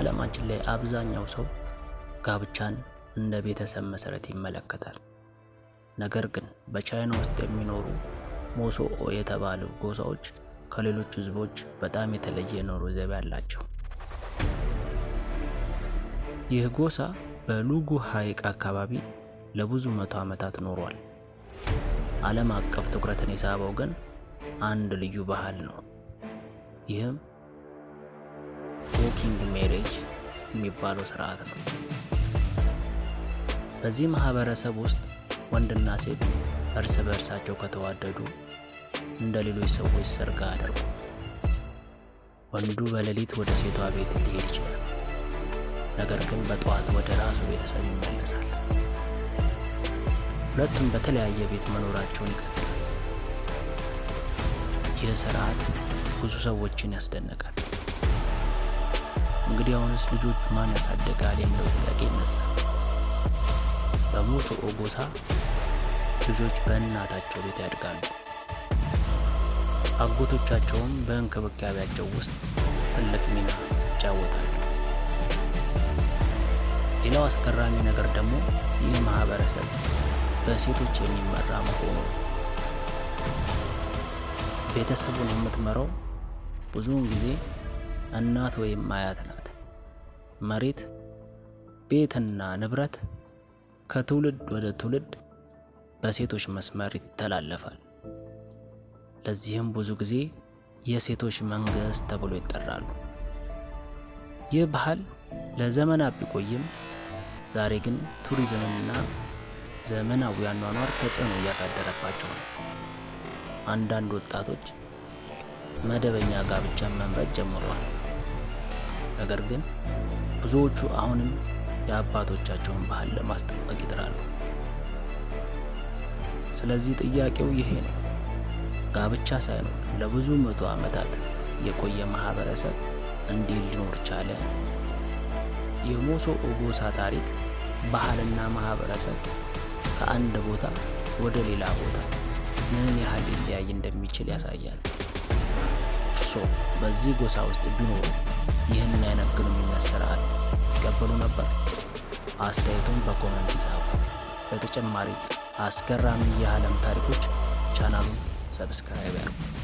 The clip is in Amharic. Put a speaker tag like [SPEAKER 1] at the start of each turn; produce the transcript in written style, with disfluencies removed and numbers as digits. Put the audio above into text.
[SPEAKER 1] በዓለማችን ላይ አብዛኛው ሰው ጋብቻን እንደ ቤተሰብ መሰረት ይመለከታል። ነገር ግን በቻይና ውስጥ የሚኖሩ ሞሶኦ የተባሉ ጎሳዎች ከሌሎች ህዝቦች በጣም የተለየ የኑሮ ዘይቤ አላቸው። ይህ ጎሳ በሉጉ ሐይቅ አካባቢ ለብዙ መቶ ዓመታት ኖሯል። ዓለም አቀፍ ትኩረትን የሳበው ግን አንድ ልዩ ባህል ነው። ይህም walking marriage የሚባለው ስርዓት ነው። በዚህ ማህበረሰብ ውስጥ ወንድና ሴት እርስ በእርሳቸው ከተዋደዱ እንደ ሌሎች ሰዎች ሰርግ አያደርጉም። ወንዱ በሌሊት ወደ ሴቷ ቤት ሊሄድ ይችላል። ነገር ግን በጠዋት ወደ ራሱ ቤተሰብ ይመለሳል። ሁለቱም በተለያየ ቤት መኖራቸውን ይቀጥላል። ይህ ስርዓት ብዙ ሰዎችን ያስደንቃል። እንግዲህ አሁንስ ልጆች ማን ያሳድጋል የሚለው ጥያቄ ይነሳል። በሞሶኦ ጎሳ ልጆች በእናታቸው ቤት ያድጋሉ። አጎቶቻቸውም በእንክብካቤያቸው ውስጥ ትልቅ ሚና ይጫወታሉ። ሌላው አስገራሚ ነገር ደግሞ ይህ ማህበረሰብ በሴቶች የሚመራ መሆኑ ነው። ቤተሰቡን የምትመራው ብዙውን ጊዜ እናት ወይም አያት ናት። መሬት፣ ቤትና ንብረት ከትውልድ ወደ ትውልድ በሴቶች መስመር ይተላለፋል። ለዚህም ብዙ ጊዜ የሴቶች መንግስት ተብሎ ይጠራሉ። ይህ ባህል ለዘመናት ቢቆይም ዛሬ ግን ቱሪዝምና ዘመናዊ አኗኗር ተጽዕኖ እያሳደረባቸው ነው። አንዳንድ ወጣቶች መደበኛ ጋብቻን መምረጥ ጀምረዋል። ነገር ግን ብዙዎቹ አሁንም የአባቶቻቸውን ባህል ለማስጠበቅ ይጥራሉ። ስለዚህ ጥያቄው ይሄ ነው። ጋብቻ ሳይኖር ለብዙ መቶ ዓመታት የቆየ ማህበረሰብ እንዴት ሊኖር ቻለ? የሞሶኦ ጎሳ ታሪክ፣ ባህልና ማህበረሰብ ከአንድ ቦታ ወደ ሌላ ቦታ ምን ያህል ሊለያይ እንደሚችል ያሳያል። እርሶ በዚህ ጎሳ ውስጥ ቢኖሩ ይህንን አይነት ግንኙነት ስርዓት ይቀበሉ ነበር? አስተያየቱን በ comment ይጻፉ። በተጨማሪ አስገራሚ የዓለም ታሪኮች ቻናሉን subscribe ያድርጉ።